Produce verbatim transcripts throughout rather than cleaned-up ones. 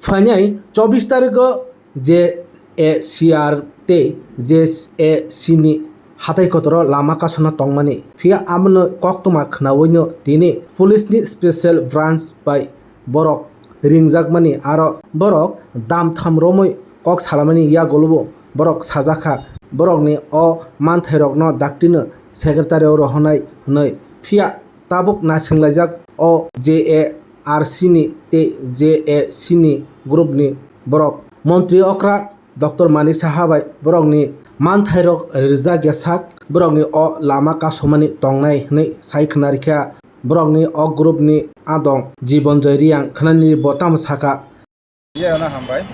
Phainai chobbish tarigo J A C R tei J A C ni hatai kotoro lama kasona tongmani, phiya abono koktwma khnaoino tini police ni special branch bai borok ringjakmani, aro borok dam tham romwi kok salamani yagulo borok sajakha, borokni o manthairokno daktino secretary o rohornai hwnwi, phiya tabuk naisinglaijak o J A R C ni tei J A C ni group ni borok. Montri okra Doctor Manik Saha bai borokni manthairok rijak ya sak, borokni o lama kasomani tongnai hwnwi sai khna rikha borokni o group ni adong Jibon Joy Reang. Khnani bo tamo saka. Ye ono hambai.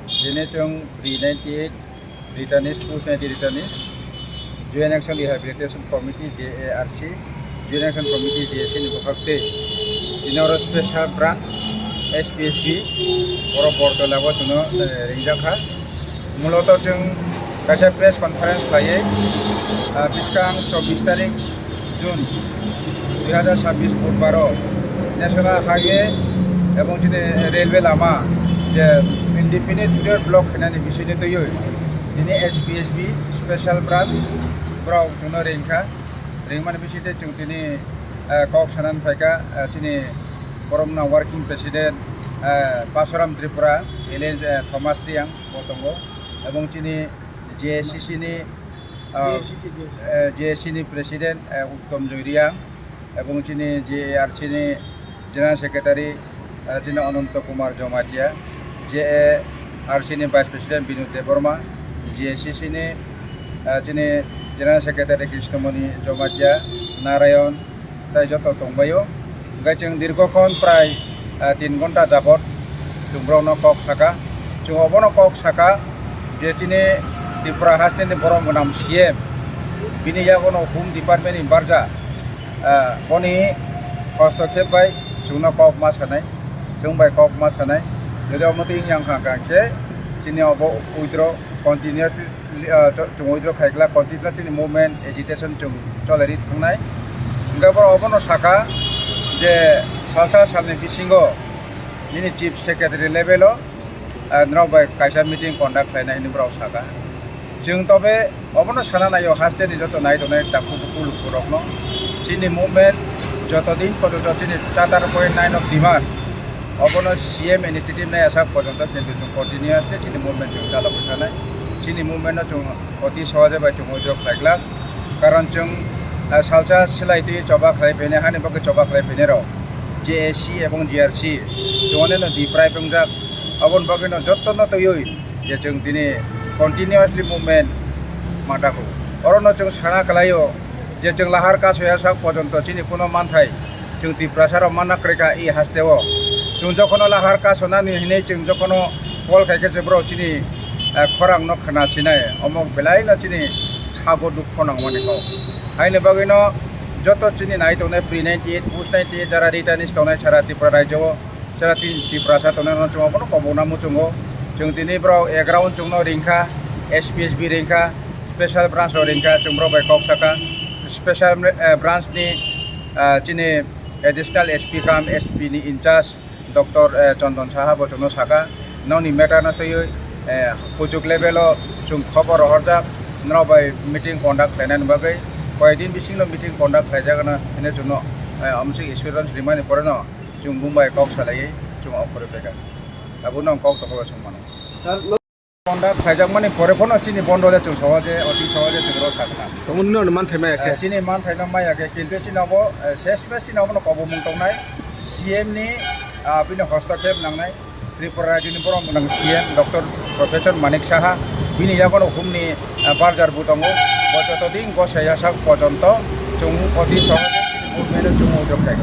Jene chwng Pre ninety-eight returnees, post ninety returnees, Joint Action Rehabilitation Committee, J A R C, Joint Action Committee, J A C ni bwkhak tei tini oro special branch, S P S B, oro Bortola o chwngno, eh, ringjakha. Muloto chwng kaisa press conference khlaiwi, ah, bwskang chobbish tarik June dui hazar sabbish Budbaro National Highway ebong chini railway lama je indefinite period block khainani bisingni twiwi tini S P S B special branch borok chwngno ringkha. Ringmani bisingtwi chwng tini, eh, kok sanani phaikha, eh, chini borokno working president, eh, Pasoram Tripura, L N, eh, Thomas Reang bo tongo, ebong chini J A C C ni, ah, J A C C, J A C C. Eh, J A C C ni president, eh, Uttom Joy Reang, ebong chini J A R C ni general secretary, eh, chini Ananto Kumar Jamatia, J A R C ni vice president Binu Debbarma, J A C C ni, eh, chini general secretary Krishnamoni Jamatia, Narayan, tai joto tongbaio. Hingke chwng dirgokhon prai, ah, tin ghonta jabot chwng borokno kok saka. Chwng obono kok saka je chini Tripura hasteni borok gwnam C M, bini yagono Home Department ni barja, ah, boni hostokhep bai chwngno kok ma sanai, chwng bai kok ma sanai. Jodi omo twi wngya wngkha hingke chini obo withdraw continuously, ah, cho-, chwng withdraw khaikla, continue chini movement, agitation chwng cholai ri thangnai. Hingke borok obono saka je salsa salni bisingo nini chief secretary level o, ah, norok bai kaisa meeting conduct khlainai hinwi borok saka. Chwng tobe obono sana naio, hasteni joto nai tongnai takhuk bukhuk lukurokno. Chini movement joto din porjonto chini charter point nine of demand, obono C M initiative nai asak porjonto kintu chwng continuously chini movement chwng chalogwi thanai. Chini movement no chwng oti sohoje bai chwng withdraw khlai glak. Karon chwng, ah, salsa silai twi choba khlai phainai, hani bagwi choba khlai phainai rok J A C ebong J R C chwng oneno deprive wngjak. Aboni bagwino jotono twiwi je chwng tini continuously movement matago. Orono chwng sana kwlaio je chwng lahar kasoya sak porjonto chini kuno manthai chwng Tiprasa rok manna kwrwikha e hasteo. Chwng jokhono lahar kasonani hinwi chwng jokhono call khaikhe se borok chini, eh, khorang no khna sinai, omo belai no chini khago dukho nangmani kok. Haini bagwino joto chini nai tongnai Pre ninety-eight, Post ninety-eight, jara returnees tongnai sara Tripura rajyo o, sara chini Tiprasa tongnai no chwng obono kobokna muchungo. Chwng tini borok ground chwngno ringkha, S P S B ringkha, special branch rok ringkha, chwng borok bai kok saka. Special, eh, branch ni, ah, chini additional S P kam S P ni in charge Doctor, eh, Chondon Saha bo chwngno saka, nokni matter no twiwi, eh, kuchuk level o chwng khobor rohorjak, norok bai meeting conduct khlainani bagwi, koi din bisingno meeting conduct khlaijak hwnwi chwngno, eh, amswk assurance rimani poreno chwng bumbai kok salaiwi chwng okhorwi phaikha. Tabukno ang kok tokrogo chwng mano. Conduct khaijakmani pore phano chini bondo de chwng sawa je, oti sawa je chwng rw sakna. Tongmani no manthai maya khe. Eh, chini manthai no maya khe, kintu chini abo, eh, ses mes chini abono kobomung tongnai, C M ni, ah, bini hostokhep nangnai, Tripura rajyoni borok gwnang C M Doctor Professor Manik Saha, bini yagono humni, ah, barjar bo tongo, bo joto din gosai yasak pojonto chwng oti sawa je chini movement o chwng ujok khai.